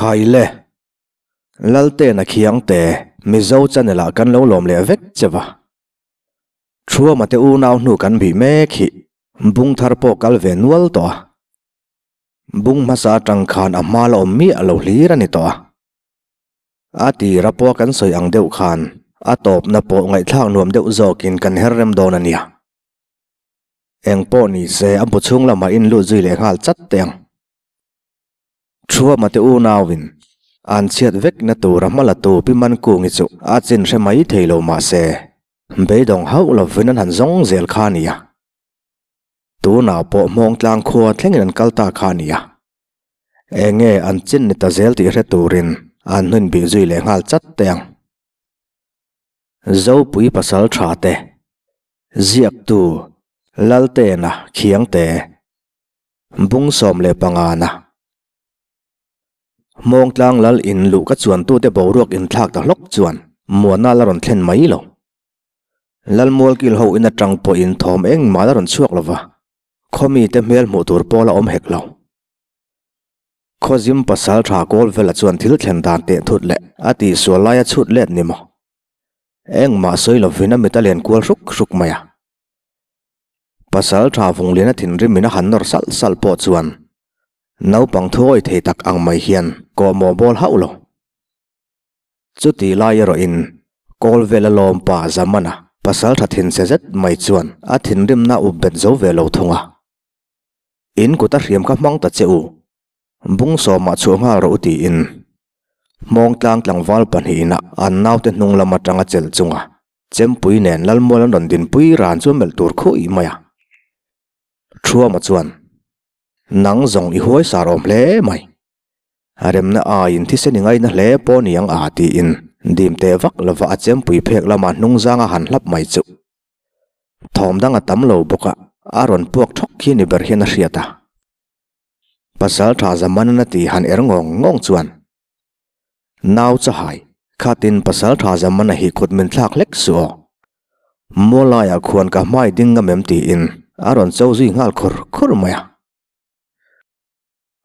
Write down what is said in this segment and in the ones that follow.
Khaile, Laltena Khiangte, Mizo channel ah kan lo lawm leh vek che va. Thuama te unau hnu kan bih mek hi bung thar pawh kal ve nual tawh a. Bung hmasa atang khan a hma la awm miah lo hlir a ni tawh a. A tira pawh kan sawi ang deuh khan a tawpna pawh ngaihthlak nuam deuh zawkin kan her rem dawn a nia. Eng pawh ni se a bu chhung lamah in lut zui leh nghal chat teh ang. Thuama te unauin an chhiat vekna tura hma la tu Pi Mankungi chu a chin hre mai thei lo mah se, beidawng hauh lovin an han zawng zel kha a nia. Tunah pawh Hmawngtlang khua thlengin an kal ta kha a nia. Eng nge an chin ni ta zel tih hre turin an hnuin bih zui leh nghal chat teh ang. Zopui pasal tha te, ziaktu Laltena Khiangte. Bung 15 na. Hmawngtlang lal in luh ka chuantute boruak inthlak ta hlawk chuan muana la rawn thlen mai lo. Lal mualkil ho in atang pawhin thawm engmah la rawn chhuak lo va, khawmite hmel hmuh tur pawh la awm hek lo. Khawzim pasal tha kawl vela chuan thil thlen dan teh thut leh a tihsual laia chhut let ni maw? Engmah sawi lovin a mit a len kual hruk hruk mai a. Pasal tha vungliana thinrim in a han nawr salh salh pawh chuan naupang thuawi thei tak ang mai hian kawhmawh bawl hauh lo. Chutih lai erawh in kawl vel a lawm pa Zamana pasal tha thinchhe zet mai chuan a thinrimna up bet zo ve lo thung a. In kut a hriam kha hmang ta che u, bung sawmah chhuah nghal rawh u tiin Hmawngtlang tlangval pahnihin a an naute hnung lam atanga chelh chunga Chempui nen Lalmual an rawn dinpui ran chu melh tur khuih mai a. Thuama chuan, Nang zawng i huai sar awm hle mai. Remna aiin thisen i ngaina hle pawh ni ang a tiin dim teh vak lova a chempui phek lama hnung zanga han hlap mai chu. Thawm dang a tam lo bawk a, a rawn puak thawk khi ni ber hian a hriat a. Pasal tha Zamana ti han er ngawng ngawng chuan, Nau chahai, khatin pasal tha Zamana hi kut min thlak hlek suh aw. Mualaiah khuan ka hmai ding ngam em tiin a rawn cho zui nghal khur khur mai a.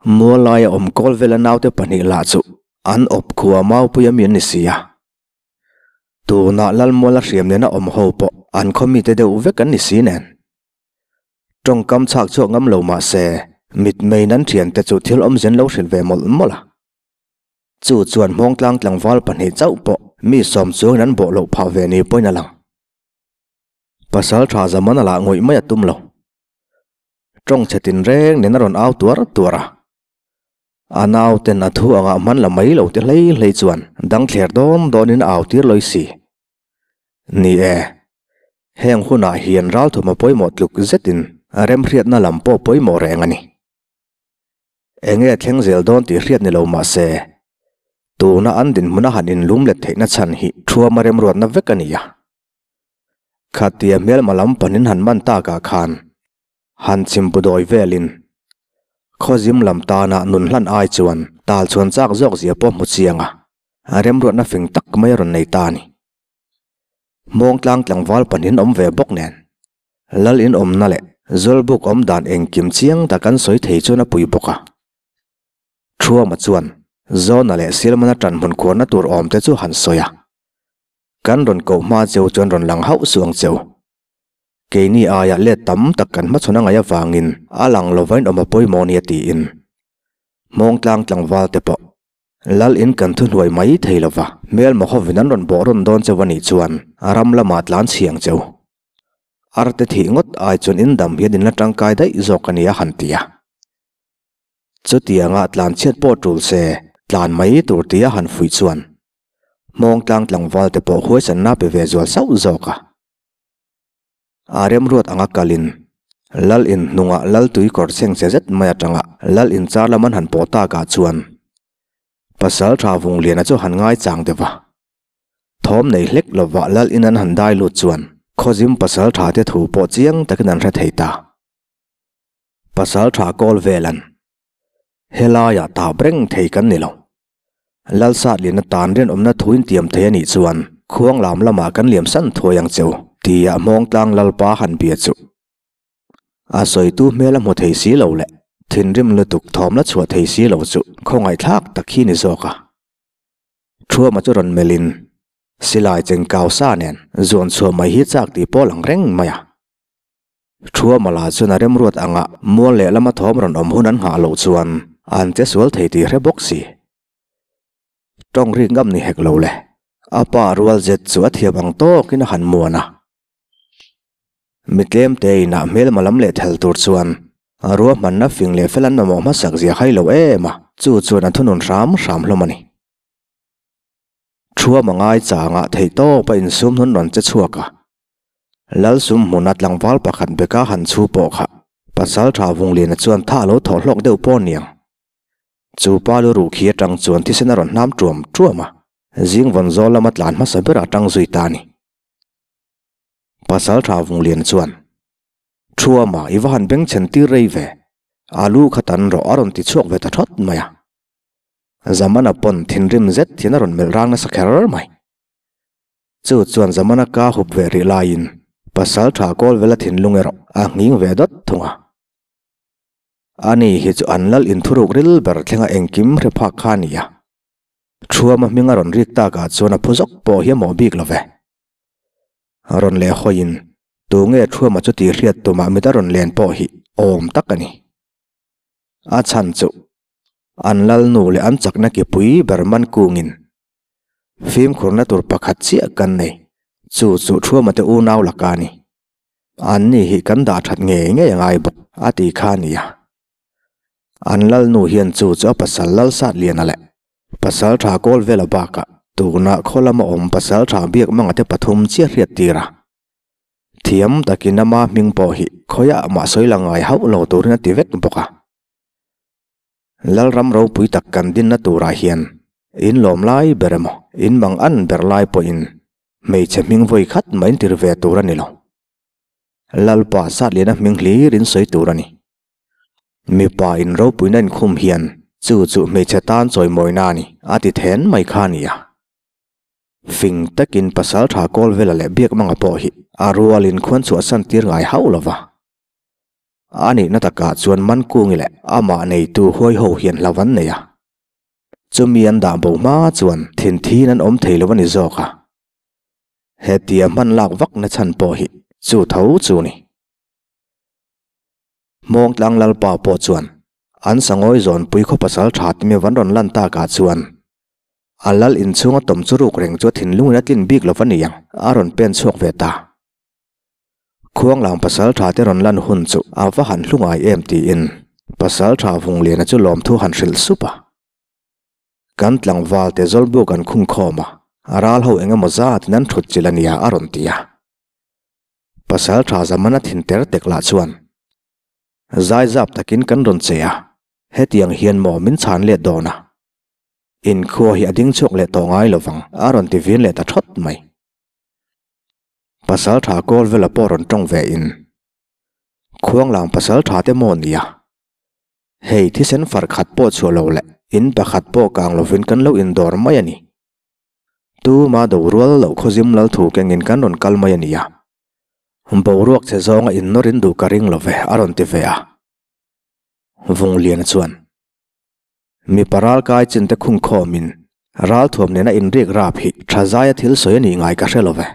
Mualaia awm kawl vela naute pahnih lah chu an awp khua Maupuia mi an ni si a. Tunah Lalmuala hriam nena awm ho pawh an khaw mite deuh vek an ni si nen. Tawngkam chhak chhuak ngam lo mah se mitmei nan thiante chu thil awmzen lo hrilh ve mawlh mawlh a. Chu chuan Hmawngtlang tlangval pahnih chauh pawh mi sawm chuangin an bawh loh phah ve ni pawhin a lang. Pasal tha Zamana lah ngawih mai a tum lo. Tawng chhe tinreng nen a rawn au tuar tuar a. A nauten a thu angah hman la mai lo te hlei hlei chuan dang thler dawn dawnin a au tir lawi si. Ni e, heng hunah hian ralthuma pawimawh tluk zetin remhriatna lam pawh pawimawh reng a ni. Enge thleng zel dawn tih hriat ni lo mah se, tuna an dinhmuna han inlum let theihna chhan hi thuama remruatna vek a ni a. Khatia hmelma lam panin han man takah khan han chimpu dawi velin khawzim lam tana nun hlan ai chuan tal chhuan chak zawk zia pawh hmu chiang a, remruatna fing tak mai a rawn nei ta a ni. Hmawngtlang tlangval panin awm ve bawk nen Lal in awmna leh Zawlbuk awm dan engkim chiang tak an sawi thei chuan a pui bawk a. Thuama chuan Zawna leh Silmana ṭanhmun khuarna tur awm te chu han sawi a. Kan rawn koh hma cheu chuan rawn lang hauh suh ang cheu. Keini aia let tam tak kan hmachhawn a ngaih avangin a lang lova in awm a pawimawh nia tiin Hmawngtlang tlangval te pawh Lal in kan thuhnuai mai thei lova, hmelma hovin an rawn bawh rawn dawn cheu a nih chuan a ram lamah tlan chhiang cheu. Arte thih ngawt ai chuan in dam hian in la tangkai daih zawk a nia han ti a. Chutianga tlan chhiat pawh tul se tlan mai tur tia han fuih chuan Hmawngtlang tlangval te pawh huaisanna pe ve zual sauh zawk a. A remruat anga kalin Lal in hnungah Lal tui kawr chheng che zet mai atanga Lal in char lam an han pawh takah chuan Pasal tha Vungliana chu han ngai chang deuh a. Thawm nei hlek lova Lal in an han dai lut chuan Khawzim Pasal tha te thu pawh chiang takin an hre thei ta. Pasal tha kawl velan helaiah tap reng thei kan ni lo. Lalsatliana tan rinawmna thu intiam thei a nih chuan khuang lam lamah kan liam san thuai ang cheu tia Hmawngtlang Lalpa han bia chu. A sawitu hmel a hmu thei si lo le. Thinrim lutuk thawm la chhuah thei si lo chu khawngaihthlak tak hi ni zawk a. Thuama chu rawn melhin silai cheng kau sa nen zuan chhuah mai hi chak tih pawh lang reng mai a. Thuama lah chuan a remruat anga mual leh lama thawm rawn awm hun an nghah loh chuan an che sual thei tih hre bawk si. Tawng rik ngam ni hek lo le. A pa rual zet chu a thiam ang tawkin a han muan a. Mi tlem te inah hmelma lam leh thel tur chuan a ruahmanna fing leh fel an mamawh hmasak zia hai lo em a, chu chuan a thunun hram hram hlawm a ni. Thuam a ngai changah theihtawp a insum hnun rawn che chhuak a, Lalsum hmuna tlangval pakhat beka han chhu pawh kha pasal tha Vungliana chuan tha a lo thawh hlawk deuh pawh aniang. Chu pa lu ruh khi atang chuan thisen a rawn hnam tuam tuam a, zing vawn zawl lama tlan hmasa berah a tang zui ta a ni. Pasal tha Vungliana chuan, Thuama i va han bengchhen tir rei ve, alu kha tan rawh a rawn ti chhuak ve ta thawt mai a. Zamana pawn thinrim zet hian a rawn melh rang nasa kher mai. Chu chuan Zamana ka hup ve rih laiin pasal tha kawl vela thinlung erawh a nghing ve dawt thung a. Ani hi chu an lal inthuruk ril ber thlenga engkim hre phak kha a ni a. Thuama hming a rawn rik takah chuan a phu zawk pawh hi a mawh bik lo ve. Rawn leh hawiin tunge Thuama chu tih hriat tumah mit a rawn len pawh hi awm tak a ni. A chhan chu an lalnu leh an chakna ki pui ber man kungin fimkhurna tur pakhat chiah kan nei, chu chu Thuama te unau laka a ni. Anni hi kan dah that ngei ngei a ngai bawk a ti kha a ni a. An lalnu hian chu chu a pasal Lalsatliana leh pasal tha kawl vela bakah tuna khaw lama awm pasal tha biak manga te pathum chiah hriat tir a. Thiam takin ama hming pawh hi khawiah mah sawi la ngai hauh lo turin a ti vek bawk a. Lalram ropui tak kan dinna turah hian in lawm lai ber emaw in mang an ber lai pawhin hmeichhe hming vawi khat mah in tir ve tur a ni lo. Lalpa Satliana hming hlir in sawi tur a ni. Mipa in ropuina inkhum hian chu chu hmeichhe tan chawimawina a ni a ti then mai kha a ni a. Fing takin pasal tha kawl vela leh biak manga pawh hi a rualin khuan chhuahsan tir ngai hauh lo va. A nihna takah chuan Mankungi leh amah neitu huai ho hian hlo an nei a. Chumi an dah bo hma chuan thinthin an awm thei lo a ni zawk a. Hetia hman lak vak na chhan pawh hi chu tho chu ni. Hmawngtlang Lalpa pawh chuan an sangawi zawnpui khaw pasal tha timi van rawn lan takah chuan a lal inchhunga tawm chu ruk reng chu a thinlungin a tlin bik lo va ni ang a rawn pen chhuak ve ta. Khuanglang pasal tha te rawn lan hun chu a va han hlu ngai em tiin pasal tha Vungliana chu lawmthu han hrilh sup a. Kan tlangval te zawlbuk an khung khawm a, a ral ho eng emaw zatin an thut chilh a nia a rawn ti a. Pasal tha Zamana thin ter tek lah chuan zaizap takin kan rawn che a, hetiang hian maw min chhan let dawn a? Inkhua hi a ding chhuak leh tawh ngai lovang a rawn ti vin leh ta thawt mai. Pasal tha kawl vela pawh rawn tawng ve in Khuanglang pasal tha te maw nia? Hei thisen far khat pawh chhuah lo leh in pakhat pawh kang lovin kan lo indawr mai a ni. Tuma do rual loh khawzim lal thu kengin kan rawn kal mai a nia. Boruak che zawnga innawrin duh ka ring lo ve a rawn ti ve a. Vungliana chuan. Mipa ralkai chin te khung khawmin ralthuam nena inrik rap hi tha zaia thil sawi a nih ngai ka hre lo ve.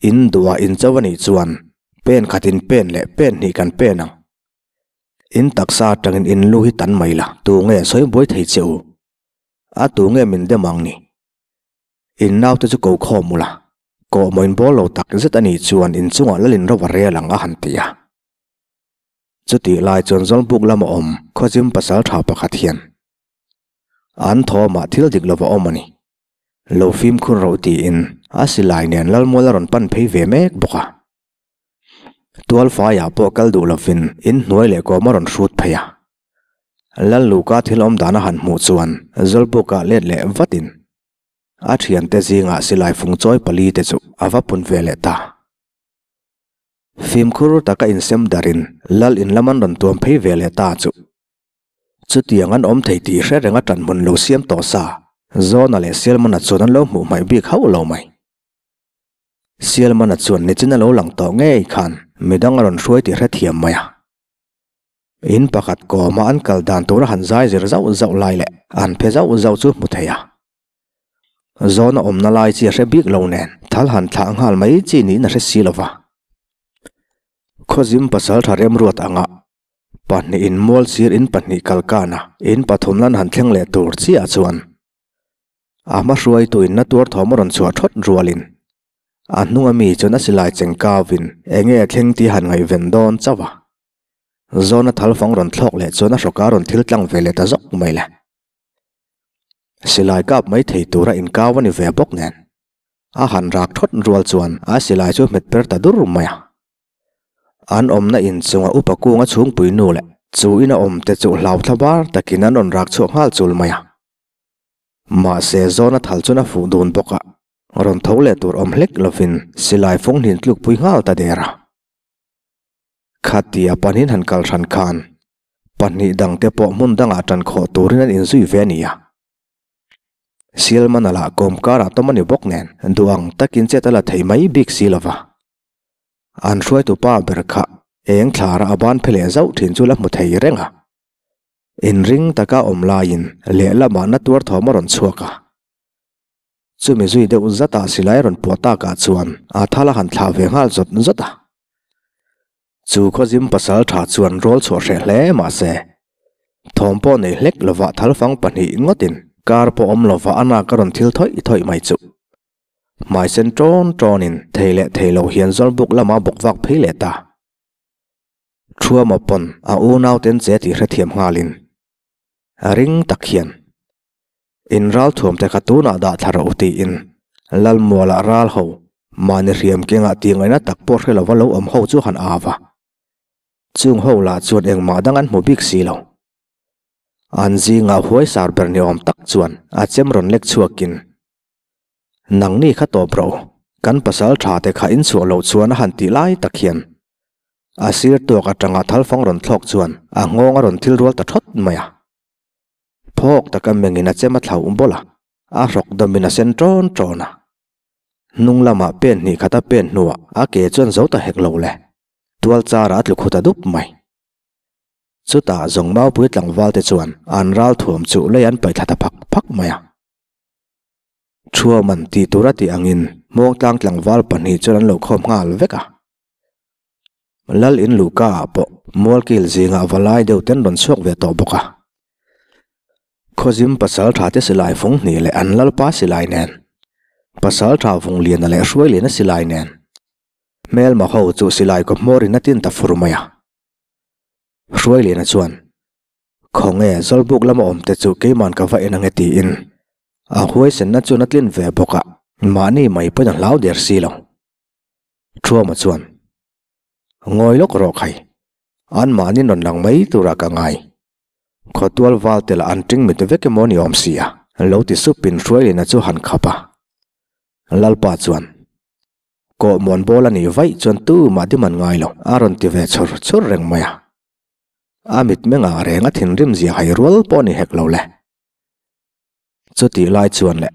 In duhah in cho a nih chuan pen khatin pen leh pen hnih kan pen ang. In taksa atangin in lu hi tan mai la, tu nge sawi buai thei che u? A tu nge min dem ang ni? In naute chu ko khawm ula, kawhmawh in bawl lo tak zet a nih chuan in chungah lalin ro a rel ang a han ti a. Chutih lai chuan Zawlbuk lama awm Khawzim pasal tha pakhat hian an thawmah thil dik lova awm a ni. Lo fimkhur roh tiin a silai nen Lalmual a rawn pan phei ve mek bawk a. Tualfaiah pawh kal duh lovin inhnuai leh kawm a rawn hrut phei a. Lalluka thil awm dan a han hmuh chuan Zawlbukah let leh vatin a thiante zingah silai fung chawi pali te chu a va pun ve leh ta. Fimkhur taka insem darin lal in lam an rawn tuam phei ve leh ta chu. Chutiang an awm thei tih hre reng a ṭan hmun lo siam tawh sa, Zawna leh Sialmana chuan an lo hmuh hmaih bik hauh lo mai. Sialmana chuan nichin a lo lang tawh ngei khan midang a rawn hruai tih hrethiam mai a. In pakhat kawma an kal dan tura han zai zir zauh zauh lai leh an phe zauh zauh chu hmu thei a. Zawna awmna lai chi a hre bik lo nen thal han thlah nghal mai chi niin a hre si lo va. Khawzim pasaltha remruat anga pahnihin mual sir in pahnih kalkana in pathum lan han thleng leh tur chiah chuan a hma hruaitu in na tuar thawm a rawn chhuah thawt rualin a hnunga mi chuan a silai cheng kauvin enge a thleng tih han ngaihven dawn chauh a. Zawna thal fang rawn thlawk leh chuan a hrawka rawn thil tlang ve leh ta zawk mai le. Silai kap mai thei tura inkau a ni ve bawk nen. A han rak thawt rual chuan a silai chu hmet per ta dur mai a. An awmna inchunga upa kunga chhungpui nu leh chu ina awmte chu hlau thla bar takin an rawn rak chhuak nghal chul mai a. Mahse zawna thal chuan a fuh dun bawk a, rawn tho leh tur awm hlek lovin silai fung hnin tlukpui nghal ta der a. Khatia pahnihin han kal hran khan pahnih dangte pawh hmun dangah tan khawh turin an inzui ve a ni a. Sialmana lah kawmkarah tawm a ni bawk nen duh ang takin chet a la thei mai bik si lo va. An hruaitu pa ber kha eng thlara a ban phe leh zauh thin chu la hmu thei reng a. Inring taka awm laiin lehlamah na tuar thawm a rawn chhuak a. Chumi zui deuh zatah silai rawn puah takah chuan a thal a han thlah ve nghal zawt zawt a. Chu khawzim pasal tha chuan rawl chhuah hreh hle mah se, thawm pawh nei hlek lovah thalfang pahnih ngawtin kar pawh awm lovah a nak a rawn thil thawih thawih mai chu. Hmai sen ṭawn ṭawnin thei leh thei lo hian zawlbuk lama bawk vak phei leh ta. Thuama pawn a unauten che tih hrethiam nghalin ring tak hian In ral thuam te kha tunah dah thla rawh u tiin Lalmualah ral ho mahni hriam kengah tih ngaihna tak pawh hre lova lo awm ho chu han au a. Chung ho lah chuan engmah dang an hmu bik si lo. An zingah huai sar ber ni awm tak chuan a chem rawn lek chhuakin, Nangni kha tawp rawh u, kan pasal tha te kha in chhuah loh chuan a han tih lai tak hian a sir tuak atanga thalfang rawn thlawk chuan a nghawng a rawn thil rual ta thawt mai a. Phawk taka mengin a chem a thlauh bawlh a, a hrawk dawmin a sen ṭawn ṭawn a. Hnung lamah pen hnih khat a pen hnuah a ke chuan zo ta hek lo le, tual charah a tlu khut a dup mai. Chutah zawng maupui tlangval te chuan an ral thuam chu lei an paih thla ta phak phak mai a. Thuaman tih tur a tih angin hmawngtlang tlangval pahnih chuan an lo khawm nghal vek a. Lal in luhka ah pawh mualkil zingah valai deuh ten rawn chhuak ve tawh bawk a. Khawzim pasal tha te silai fung hnih leh an lalpa silai nen, pasal tha vung liana leh hruai liana silai nen, hmelma ho chu silai kaw hmawr in a tin ta fur mai a. Hruai liana chuan, Khawnge Zawlbuk lama awm te chu keiman ka va en ange tiin a huaisenna chuan a tlin ve bawk a, mahni mai pawhin a hlau der si lo. Thuama chuan, Ngawi lawk rawh khai, anmahni rawn lang mai turah ka ngai. Khawtual val te lah an ṭing mit vek emaw ni awm sia, lo ti supin Hruailina chu han khap a. Lalpa chuan, Kawhmuan bawl a nih vaih chuan tumah dim an ngai lo, a rawn ti ve chhur chhur reng mai a. A mitmengah reng a thinrim zia hai rual pawh a ni hek lo le. Chutih lai chuan le,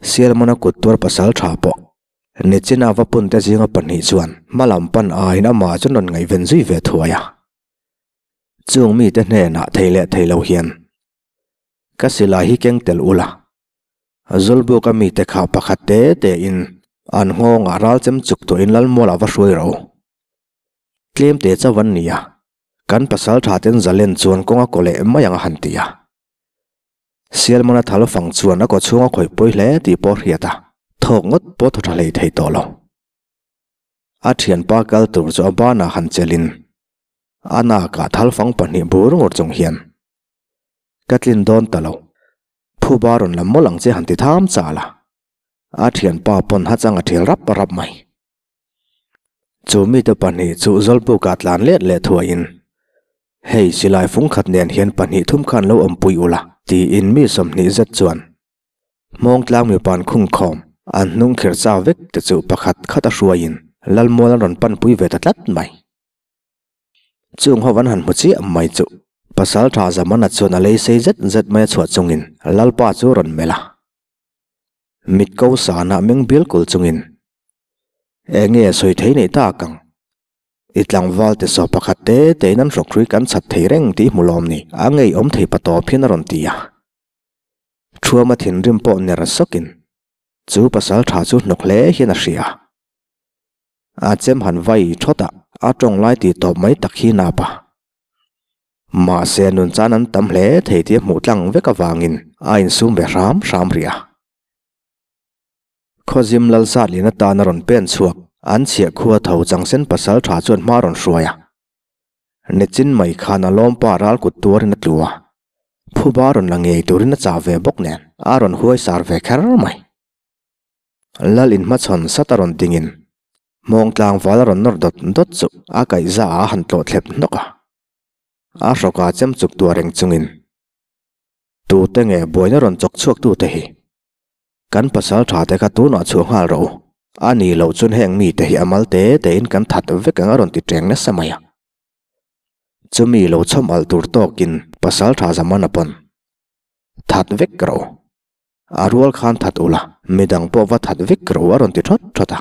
Sialmana kut tuar pasal tha pawh Nichina va punte zinga pahnih chuan hma lam pan aiin amah chu rawn ngaihven zui ve thuai a. Chung mite hnenah thei leh thei lo hian, Ka silai hi keng tel ula, Zawlbuka mite kha pakhat te tein an nghawngah ral chem chuk tawhin Lalmualah va hruai rawh u. Tlem te chauh an ni a, kan pasal tha ten zalen chuan kawng a kaw leh mai ang a han ti a. Sialmana thal fang chuan a kaw chhung a khawih pawi hle tih pawh a hriat a, thawk ngawt pawh thaw tha hlei thei tawh lo. A thianpa kal tur chu a banah han chelin a nakah thal fang pahnih bur ngur chung hian, Ka tlin dawn ta lo, phuba rawn la mawlh ang che han ti tham chal a, a thianpa pawn hachang a thial rap rap mai. Chu mite pahnih chu Zawlbukah tlan let leh thuaiin, Hei silai fung khat nen hian pahnih thum khan lo awmpui ula, tiin mi 20 zet chuan Hmawngtlang mipan khungkhawm an hnung khir chau vek te chu pakhat khat a hruaiin Lalmual an rawn panpui ve ta tlat mai. Chung ho an han hmu chiah mai chu Pasal tha Zamana chuan a lei sei zet zet mai a chhuah chungin Lalpa chu rawn melh a. Mit ko sanah meng bil kul chungin, Eng nge sawi thei nei tak ang? I tlangval te saw pakhat te tein an hrawkhrui kan chhat thei reng tih hmu lawm ni, a ngeiawm thei pa tawp hian a rawn ti a. Thuama thinrim pawh ner sawkin chu pasal tha chu hnawk hle hian a hria. A chem han vai thawt a, a tawng lai tih tawp mai tak hi nap a. Mahse nun chan an tam hle thei tih a hmuh tlang vek avangin a insum ve hram hram rih a. Khawzim Lalzatlian atan a rawn pen chhuak, an chhiah khua tho Changsen pasal tha chuan hma rawn hruai a. Nichin mai khan a lawmpa ral kut tuarin a tlu a, phuba rawn la ngei turin a chah ve bawk nen a rawn huai sar ve kher mai. Lal inhmachhawn sat a rawn dingin hmawng tlangval a rawn nawr dawt dawt chu a kaihza ah a han tlawh thlep hnawk a. A hrawka chem chuk tuah reng chungin, Tute nge buaina rawn chawk chhuak tute hi? Kan pasal tha te kha tunah chhuah nghal rawh u. A ni loh chuan heng mite hi a mal te tein kan that vek ang a rawn ti teng nasa mai a. Chumi lo chhawm alh tur tawkin pasal tha Zamana pawn that vek rawh u. A rual khan that ula, midang pawh va that vek rawh u a rawn ti thawt thawt a.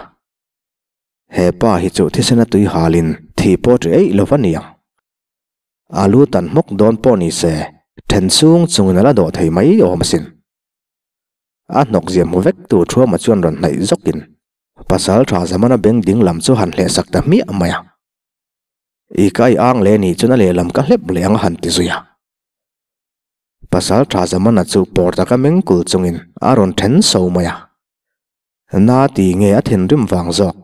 He pa hi chu thisen a tui halin thi pawh ṭi eih lo va ni ang. A lu tan hmawk dawn pawh ni se, then chung chungin a la dawh thei mai awm asin. A hnawk zia hmu vek tu Thuama chuan rawn hnaih zawkin pasal tha Zamana beng ding lam chu han hleh sak ta hmiah mai a. I kai ang leh nih chuan a lehlam ka hlep leh ang a han ti zui a. Pasal tha Zamana chu pawr taka meng kul chungin a rawn then so mai a. Na ti nge a thinrim vang zawk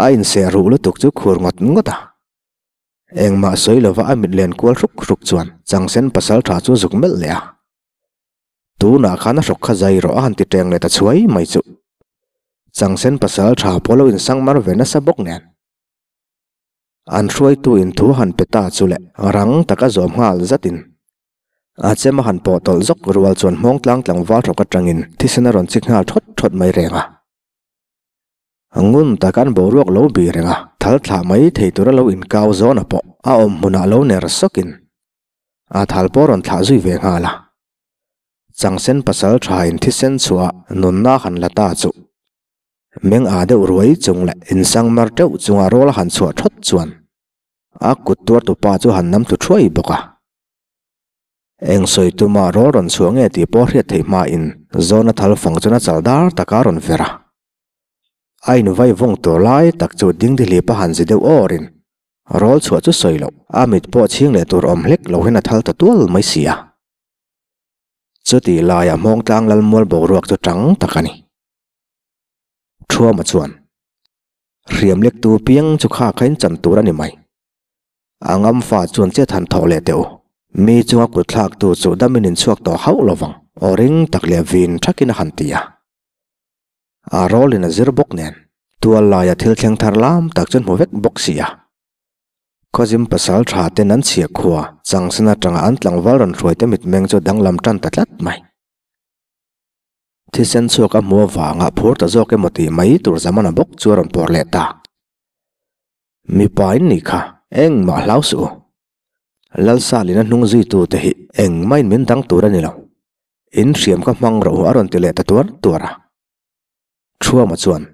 a inseh ruh lutuk chu khur ngawt ngawt a. Engmah sawi lova a mit len kual hruk hruk chuan Changsen pasal tha chu zuk melh leh a. Tunah khan a hrawk kha zai rawh a han ti teng leh ta chhuai mai chuh. Changsen pasal tha pawh lo insang mar ve nasa bawk nen. An hruaitu in thu han pe ta chu leh rang taka zawm nghal zatin a chem a han pawh tawlh zawk rual chuan hmawng tlang tlangval hrawk atangin thisen a rawn chik nghal thawt thawt mai reng a. Ngun taka an boruak lo bi reng a, thal thlah mai thei tura lo inkau zawna pawh a awm hmunah lo ner sawkin A thal pawh rawn thlah zui ve nghal a. Changsen pasal tha in thisen chhuah nunna han la ta chu. Meng a deuh ruai chung leh insang mar teuh chunga rawl a han chhuah thawt chuan a kut tuar tu pa chu han nam tlu thuai bawk a. Eng sawi tuma rawl rawn chhuah nge tih pawh hriat theih hmain zawna thal fang chuan a chal dar taka rawn ver a. A invai vawng tur lai tak chu dingdihlip a han zi deuh awrin Rawl chhuah chu sawi loh, a mit pawh chhing leh tur awm hlek lo hian a thal ta tual mai si a. Chutih laiah Hmawngtlang Lalmual boruak chu tang tak a ni. Thuama chuan, Hriam lektu piang chu kha kha in chan tur a ni mai. A ngamfa chuan chet han thawh leh teh u. Mi chunga kut thlaktu chu damin in chhuak tawh hauh lo vang, aw ring tak leh vin thakin a han ti a. A rawlin a zir bawk nen, tual laia thil thleng thar lam tak chuan hmu vek bawk si a. Khawzim pasal tha ten an chhiah khua, changsan atanga an tlangval rawn hruai te mitmeng chu danglam tan ta tlat mai. Thisen chhuak a hmu avanga phur ta zawk emaw tih mai tur Zamana bawk chu a rawn pawr leh ta. Mipa in nih kha, engmah hlau suh u. Lalsalin a hnung zuitu te hi engmahin min dang tur a ni lo. In hriam ka hmang rawh u a rawn ti leh ta tuar tuar a. Thuama chuan,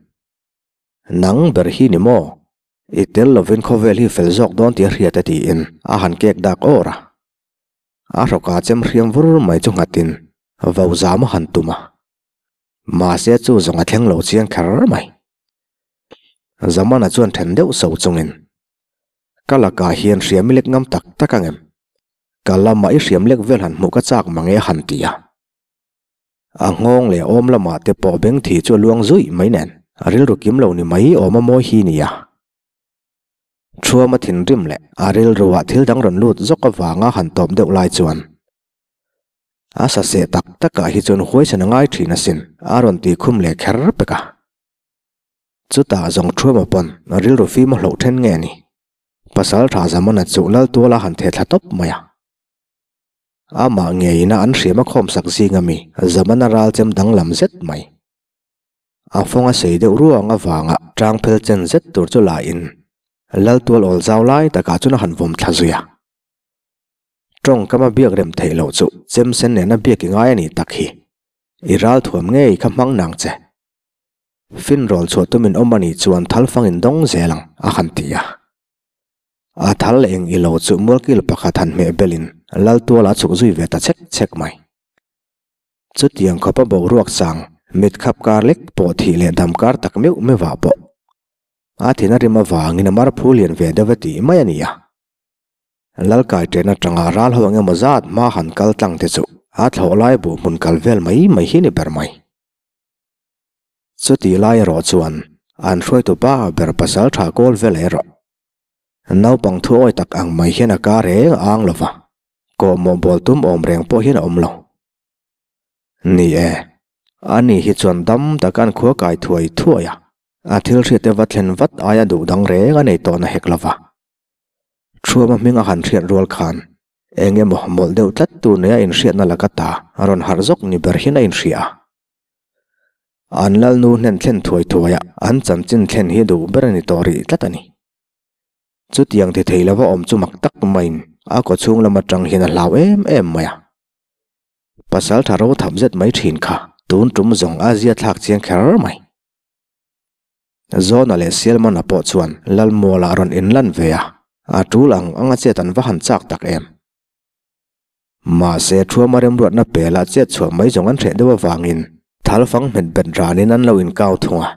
Nang ber hi ni maw? I tel lovin khawvel hi fel zawk dawn tih a hriat e tiin a han kek dak awr a. A hrawka chem hriam vur mai chu nghatin vo zam a han tum a. Mahse chu zawng a thleng lo chiang kher mai. Zamana chuan then deuh so chungin, Ka lakah hian hriam i lek ngam tak tak ang em? Ka lamah i hriam lek vel han hmuh ka chak mang e a han ti a. A nghawng leh awm lamah te pawh beng thi chu a luang zuih mai nen a rilru kim lo ni mai awm a mawi hi nia. Thuama thinrim leh a rilruah thil dang rawn lut zawk avanga han tawp deuh lai chuan a saseh tak takah hi chuan huaisan a ngai thin asin a rawn ti khum leh kher pek a. Chutah zawng Thuama pawn a rilru fim a hloh then nge ni? Pasal tha Zamana chu Laltuala han theh thla tawp mai a. Amah ngeiin a an hriam a khawmsak zing ami Zamana ral chem danglam zet mai. A fawng a sei deuh ruang avanga tang phel chen zet tur chu la in Laltual awl zau lai takah chuan a han vawm thla zui a. Tawngkam a biak rem theih loh chu chem sen nena biak i ngai a nih tak hi. I ral thuam ngei kha hmang nang che. Finrawl chhuah tumin awm a nih chuan thal fangin dawng zel ang a han ti a. A thal leh eng ilo chu mualkil pakhat han hmeh belin Laltuala a chhuk zui ve ta chek chek mai. Chutiang khawpa boruak chang mit khap kar lek pawh thih leh dam kar tak meuh meuhah pawh a thin a rim avangin a mar phu lian ve deuh e tih mai a ni a. Lalkai ṭen aṭanga ral ho eng emaw zat hma han kal tlang te chu a thlawh lai buh hmun kal vel mai mai hi ni ber mai. Chuti lai erawh chuan an hruaitu pa ber pasal tha kawl vel erawh naupang thu awi tak ang mai hian a ka reng a ang lova, kawhmawh bawl tum awm reng pawh hian a awm lo. Ni e, ani hi chuan dam taka an khua kai thuai thuai a, a thil hriat te va thlen vat aia duh dang reng a nei tawh na hek lova. Thuama hming a han hriat rual khan eng emaw mawlh deuh tlat tur nei a inhriatna laka ta a rawn harh zawk ni ber hian a inhria a. An lalnu hnen thlen thuai thuaia an chanchin thlen hi duh ber a ni tawh rih tlat a ni. Chutiang ti thei lova awm chu mak tak maiin a kawchhung lam atang hian a hlau em em mai a. Pasal tha ro thap zet mai thin kha tun tum zawng a zia thlak chiang kher mai. Zawna leh Sialmana pawh chuan Lalmualah rawn inlan ve a, a tul ang anga chet an va han chak tak em. Mahse, Thuama remruatna pela chet chhuah mai zawng an hreh deuh avangin thalfang hmet bet ranin an lo inkau thung a.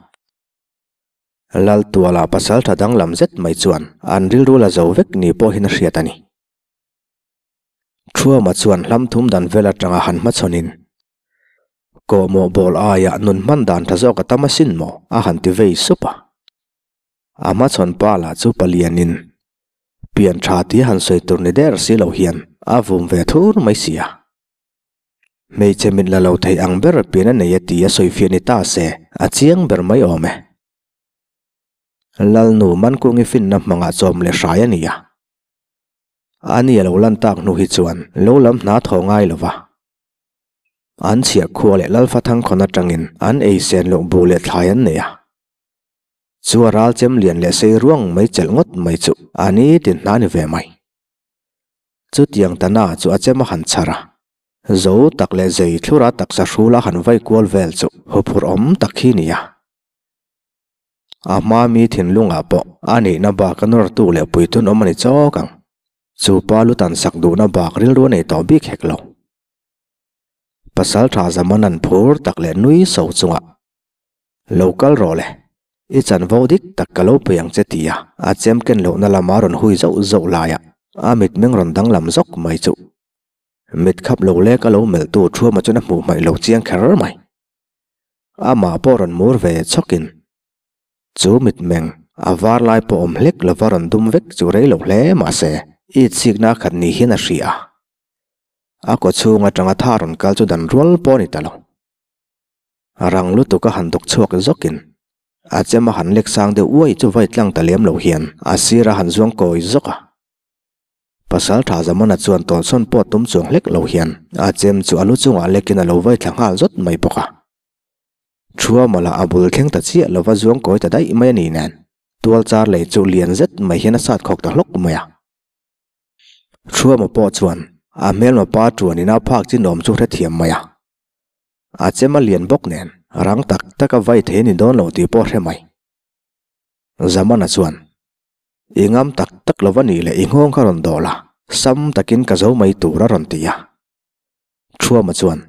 Laltuala pasal tha danglam zet mai chuan an rilru la zo vek ni pawhin a hriat a ni. Thuama chuan hlam thum dan vel atanga han hmachhawnin, Kawhmawh bawl aiah nun hman dan tha zawk a tam asin maw? a han ti vei sup a. A hmachhawn pa lah chu palianin pian tha tia han sawi tur ni der si lo hian a vum ve thur mai si a. Hmeichhe mit la lo thei ang ber pian a nei a ti a sawi fiah ni ta se a chiang ber mai awm e. Lalnu Mankungi finna hmangah chawm leh hrai a ni a. Ani a lo lan tak hnu hi chuan lo lam hna thaw ngai lo va. An chhiah khua leh Lalfa Thangkhawn atangin an ei sen loh bu leh thlai an nei a. Chu a ral chem lian leh sei ruang mai chelh ngawt mai chu a ni tin hna ni ve mai. Chutiang tana chu a chem a han chhar a, zo tak leh zei thlura taksa hrula han vai kual vel chu huphurh awm tak hi ni a. A hma mi thinlungah pawh a nihna bak a nawrtu leh puitun awm a ni chawk ang. Chu pa lu tan sak duhna bak rilru a nei tawh bik hek lo. Pasal tha zaman an phur tak leh nui so chungah, Lo kal rawh le, i chanvo dik tak ka lo pui ang che ti a, a chem ken lohna lama rawn hui zauh zauh laiah a mitmeng rawn danglam zawk mai chu. Mit khap lo lek a lo melhtu Thuama chuan a hmuh hmaih lo chiang kher mai. Amah pawh rawn mur ve chhawkin chu mitmeng a var lai pawh awm hlek lova rawn dum vek chu rei lo hle mahse i chikna khat ni hian a hria. A kaw chhung atanga tha rawn kal chu dan rual pawh a ni ta lo. Rang lutuk a han dawk chhuak zawkin a chem a han lek sang deuh uai chu vai tlang ta lem lo hian a sir a han zuang kawi zawk a. Pasal tha Zamana chuan tawnsawn pawh tum chuang hlek lo hian a chem chu a lu chungah lekin a lo vai thla nghal zawt mai bawk a. Thuamawla a bul thleng ta chiah lova zuang kawi ta daih mai a ni nen tual char lei chu lian zet mai hian a sat khawk ta hlawk mai a. Thuama pawh chuan a hmelma pa tuanin a phak chi nawm chu hrethiam mai a. A chem a lian bawk nen rang tak tak a vai thei a ni dawn lo tih pawh hre mai. Zamana chuan, I ngam tak tak lo va nih leh i nghawng kha rawn dawh la, sam takin ka zo mai tur a rawn ti a. Thuama chuan,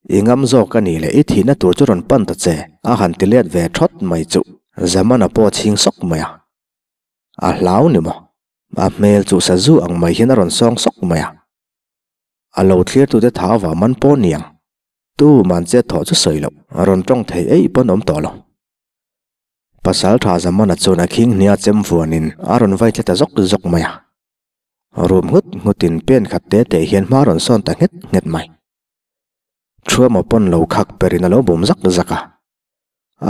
I ngam zawk a nih leh i thihna tur chu rawn pan ta che a han ti let ve thawt mai chu Zamana pawh a chhing sawk mai a. A hlau ni maw? A hmel chu sazu ang mai hian a rawn sawng sawk mai a. A lo thlirtute thau vang man pawh niang. Tu man chet thawh chu sawi loh, a rawn tawng thei eih pawn awm tawh lo. Pasal tha Zamana chuan a khing hnia chem vuanin a rawn vai thla ta zawk zawk mai a. Rum nghut nghutin pen khat te te hian hma rawn sawn ta nghet nghet mai. Thuama pawn lo khak perin a lo bum zak zak a.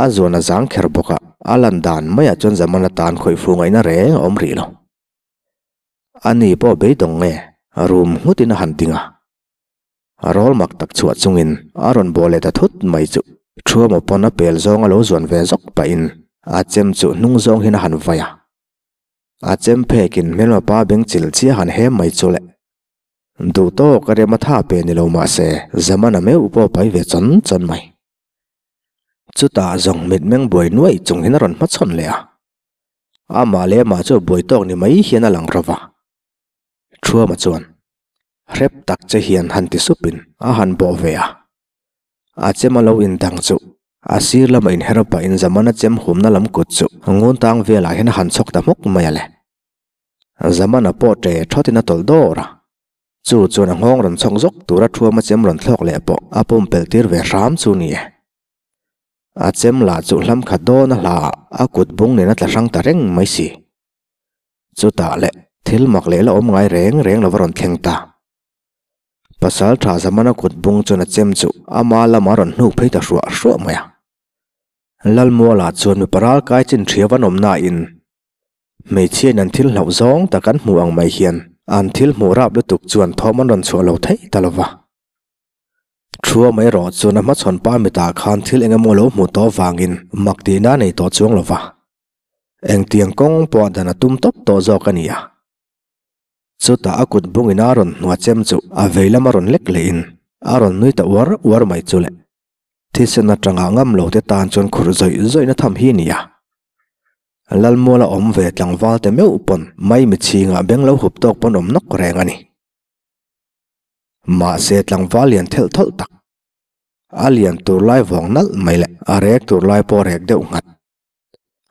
A zuan a zang kher bawk a, a lan dan maiah chuan Zamana tan khawih fu ngaihna reng a awm rih lo. Ani pawh beidawng nge rum nghutin a han ding a. A rawl mak tak chhuah chungin a rawn bawh leh ta thut mai chu Thuama pawn a pel zawng a lo zuan ve zawk pahin a chem chu hnung zawng hian a han vai a. A chem phekin hmelma pa beng chil chiah han hem mai chu le. Duh tawk a rem a tha pe ni lo mah se Zamana meuh pawh pai ve chawn chawn mai. Chutah zawng mitmeng buai nuaih chung hian a rawn hmachhawn leh a. Amah leh amah chu buai tawk ni mai hian a lang rawh a. Thuama chuan hrep tak che hian han ti supin a han bawh ve a. A chem a lo indang chu a sir lama inher pahin Zamana chem humna lam kut chu ngun tang velah hian a han chhawk ta hmawk mai a le. Zamana pawh ṭe ṭhawtin a tawlh dawr a. Chu chuan a nghawng rawn chhawk zawk tura Thuama chem rawn thlawk leh pawh a pumpelh tir ve hram chu ni e. A chem lah chu hlam khat dawn a hla ah a kut bung nen a tla hrang ta reng mai si. Chutah leh thil mak leh la awm ngai reng reng lo va rawn thleng ta. Pasal tha Zamana kut bung chuan a chem chu ama lama rawn hnuk phei ta hruah hruah mai a. Lalmuala chuan mipa ral kai chin hria va nawm nain hmeichhiain an thil hlauh zawng tak an hmuh ang mai hian an thil hmuh rap lutuk chuan thawm an rawn chhuah lo thei ta lo va. Thua mai erawh chuan a hmachhawn pa mitah khan thil eng emaw lo hmuh tawh vangin mak tihna a nei tawh chuang lo va. Engtiang kawng pawh dan a tum tawp tawh zawk a ni a. Chutah a kut bungin a rawn hnua chem chu a vei lama rawn lek lehin a rawn nui ta uar uar mai chu le. Thisen atanga ngam lo te tan chuan khurh zawih zawihna tham hi a ni a. Lalmuala awm ve tlangval te meuh pawn maimichhingah beng lo hup tawk pawn awm nawk reng a ni. Mahse tlangval lian thelh thawlh tak. A lian tur lai vawng nalh mai leh a rek tur lai pawh rek deuh nghat.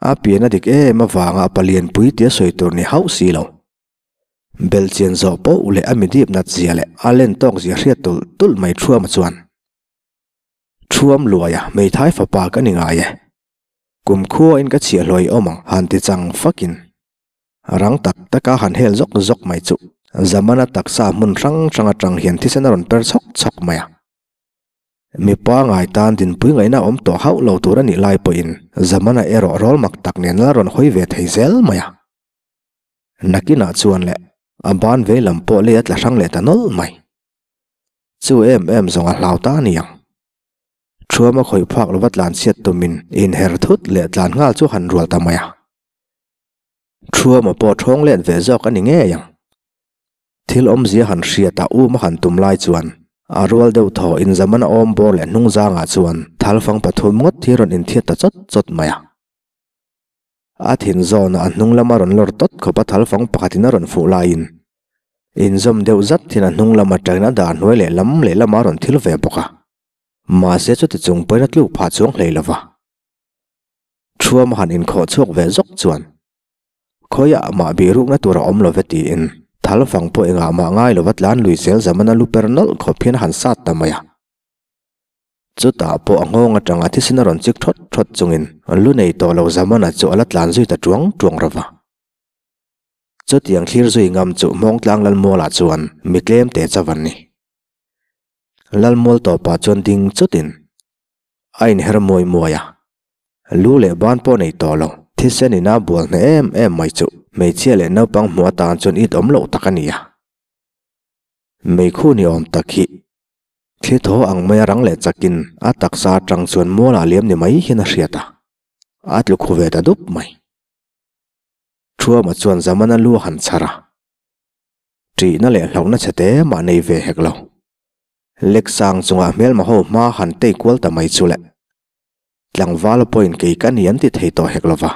A pian a dik em avanga a palian pui tia sawi tur ni hauh si lo. Belhchian zawh poh leh a midip nat zia leh a len tawk zia hriat tulh tulh mai Thuama chuan, Thuam luaia hmeithai fapa ka ni ngai e. Kumkhuain ka chhiah hluai awm ang han ti chang fakin Rang tak taka han hel zawk zawk mai chu Zamana taksa hmun hrang hrang atang hian thisen a rawn per chhawk chhawk mai a. Mipa ngai tan dinpui ngaihna awm tawh hauh lo tur a nih lai pawhin Zamana erawh rawl mak tak nen la rawn hawi ve thei zel mai a. Nakinah chuan leh a ban vei lam pawh lei a tla hrang leh ta nawlh mai. Chu em em zawng a hlau ta a ni ang. Thuama khawih phak lova tlan chhiat tumin inher thut leh tlan nghal chu han rual ta mai a. Thuama pawh thawng let ve zawk a ni ngei ang. Thil awmzia han hriat a um a han tum lai chuan a rual deuh thaw in Zamana awm bawr leh hnung zangah chuan thalfang pathum ngawt hi rawn inthiat ta chawt chawt mai a. A thin zawnah a hnung lama rawn lawr tawt khawp a thalfang pakhatin a rawn fuh laiin inzawm deuh zat thin a hnung lam atangin a dar hnuai leh lam leh lama rawn thil ve bawk a. Mahse chuti chung pawhin a tluk phah chuang hlei lova. Thuam han inkhawh chhuak ve zawk chuan khawiah mah bihrukna tur a awm lo ve tiin thal fang pawh engah mah ngai lova tlan lui zel zamana lu per nawlh khawp hian a han sat ta mai a. Chutah pawh a nghawng atanga thisen a rawn chik thawt thawt chungin lu nei tawh lo zamana chu a la tlan zui ta tuang tuang rawh va. Chutiang thlir zui ngam chu Hmawngtlang Lalmualah chuan mi tlem te chauh an ni. Lalmual tawpah chuan ding chutin a inher muai muai a, lu leh ban pawh nei tawh lo, thisen ina bual hneh em em mai chu hmeichhia leh naupang hmuh atan chuan it awm loh tak a ni a. Meikhu ni awm tak hi thli thaw ang maia rang leh chakin a taksa atang chuan mualah liam ni mai hian a hriat a, a tlu khu ve ta dup mai. Thuama chuan Zamana lu a han chhar a, ṭihna leh hlauhna chhe te mah nei ve hek lo. Lek sang chungah hmelma ho hma han tei kual ta mai chu le. Tlangvala pawhin kei ka ni an ti thei tawh hek lova.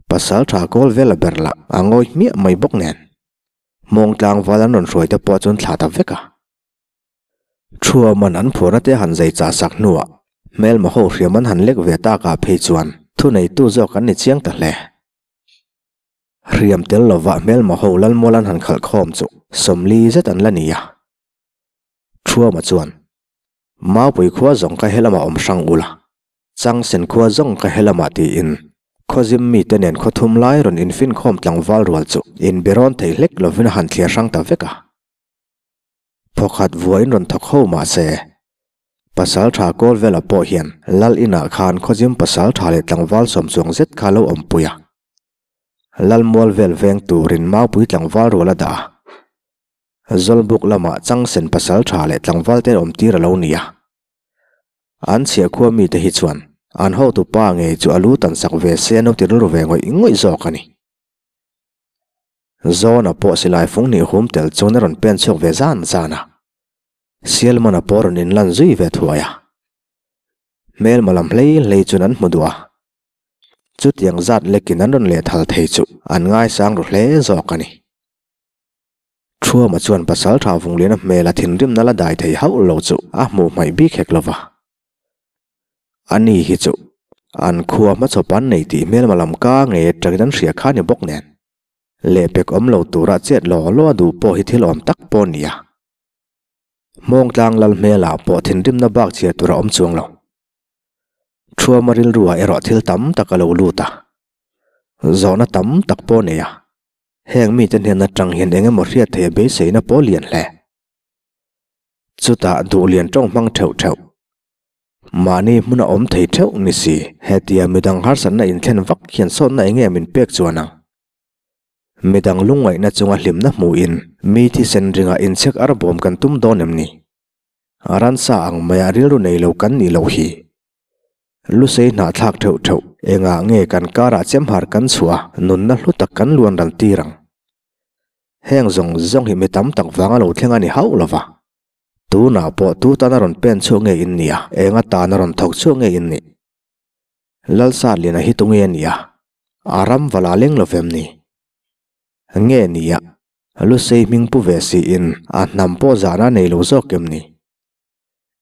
Pasal tha kawl vel a ber lah a ngawi hmiah mai bawk nen. Hmawng tlangval an rawn hruai te pawh chuan thla ta vek a. Thuaman an phurna te han zai chah sak hnuah hmelma ho hriam an han lek ve takah phei chuan thuneitu zawk an ni chiang ta hle. Hriam tel lova hmelma ho Lalmual an han khalh khawm chu 40 zet an la ni a. Thuama chuan, Maupui khua zawng ka helamah awm hrang ula, Changsen khua zawng ka helamah tiin Khawzim mite nen khaw thum lai rawn infinkhawm tlangval rual chu inberawn thei hlek lovin a han thliar hrang ta vek a. Thawkhat vuain rawn thawk ho mah se, Pasal tha kawl vela pawh hian Lal inah khan Khawzim pasal tha leh tlangval sawm chuang zet kha lo awmpui a. Lal mual vel veng turin Maupui tlangval rual a dah a. Zawlbuk lamah Changsen pasal tha leh tlangval te awm tir a lo ni a. An chhiahkhua mite hi chuan an hotu pa ngei chu a lu tan sak ve se an lo ti rilru ve ngawih ngawih zawk a ni. Zawna pawh silai fung nih hum tel chuan a rawn pen chhuak ve zan zan a. Sialmana pawh rawn inlan zui ve thuai a. Hmelma lam hlei hlei chuan an hmu duh a. Chutiang zat lekin an rawn lehthal thei chu an ngaisang ru hle zawk a ni. Thuama chuan Pasaltha Vungliana hmela thinrimna la dai thei hauh lo chu a hmuh hmaih bik hek lo va. Ani hi chu an khua hmachhawp an nei tih hmelma lam ka ngei atangin an hria kha ni bawk nen. Lehpek awm lo tura chet law law a duh pawh hi thil awm tak pawh a ni a. Hmawngtlang lal hmelah pawh thinrimna bak chhiar tur a awm chuang lo. Thuama rilruah erawh thil tam tak a lo lut a, zawhna tam tak pawh a nei a. Heng mite hnen atang hian eng emaw hriat theih a beiseina pawh lian hle. Chutah duh lian tawng hmang theuh theuh. Mahni hmuna awm thei theuh ni si, hetia midang harsatna inthlen vak hian sawtna eng nge min pek chuan ang? Midang lungngaihna chunga hlimna hmuhin mi thisen ringah inchhek arbawm kan tum dawn em ni? Ransa ang maia rilru nei lo kan nih loh hi. Lusei hnahthlak theuh theuh, engah nge kan karah chemhar kan chhuah a, nunna hlu tak kan luan ral tir ang? Heng zawng zawng hi mi tam tak vanga lo thleng a ni hauh lo va. Tunah pawh tu tan a rawn pen chhuak nge in nih a, eng atan a rawn thawk chhuak nge in nih? Lalsatliana hi tunge a nih a, a ram vala leng lo vem ni? Nge ni a, Lusei hming pu ve siin a hnam pawh zahna nei lo zawk em ni?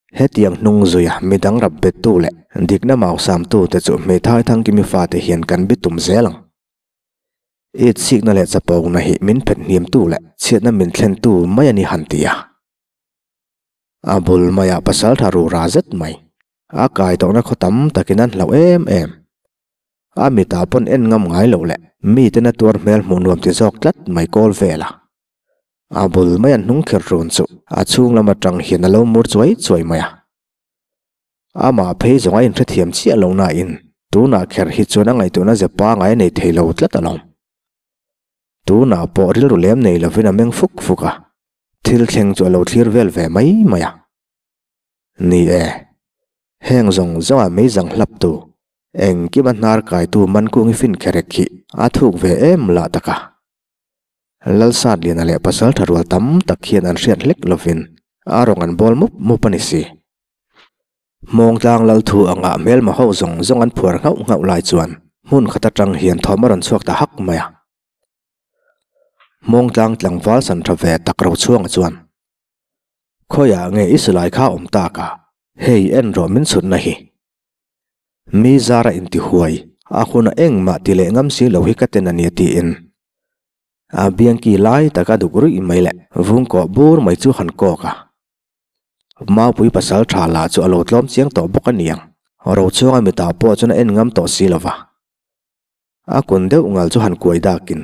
Hetiang hnung zuia midang rap bettu leh dikna mausamtu te chu hmeithai Thangkimi fate hian kan bi tum zel ang. It sikna leh chapawkna hi min phet hniamtu leh chhiatna min thlentu mai a ni han ti a. A bul maiah pasaltha rura zet mai a kai tawhna khaw tam takin an hlauh em em. A mitah pawn en ngam ngai loh leh miten a tuar hmel hmuh nuam ti zawk tlat mai kawl vel a. A bul mai an hnung kher run chu a chhung lam atang hian a lo mur chuai chuai mai a. Amah phei zawng a inhrethiam chiah lo nain tunah kher hi chuan a ngaihtuahna ze pangai a nei thei lo tlat alawm. Tunah pawh rilru lem nei lovin a meng fuk fuk a, thil thleng chu a lo thlir vel ve mai mai a. Ni e, heng zawng zawnga meizang hlaptu, engkima hnar kaitu Mankungi Finkherek hi a thuk ve em lah tak a. Lalsatliana leh pasaltha rual tam tak hian an hriat hlek lovin a rawng an bawl mup mup a ni si. Hmawngtlang Lalthu anga hmelma ho zawng zawng an phuar nghauh nghauh lai chuan hmun khat atang hian thawm a rawn chhuak ta hak mai a. Hmawngtlang tlangval san tha ve tak Rochhuanga chuan, Khawiah nge i silai kha awm tak a? Hei en rawh min chhutna hi. Mi zara intihuai, a huna engmah ti leh ngam si lo hi ka ten a nia tiin a biangki lai taka duk ruih mai leh vung kawh bur mai chu han kawk a. Maupui pasal tha lah chu a lo tlawm chiang tawh bawk a niang. Rochhuanga mitah pawh chuan a en ngam tawh si lo va. A kun deuh ngal chu han kuai dakin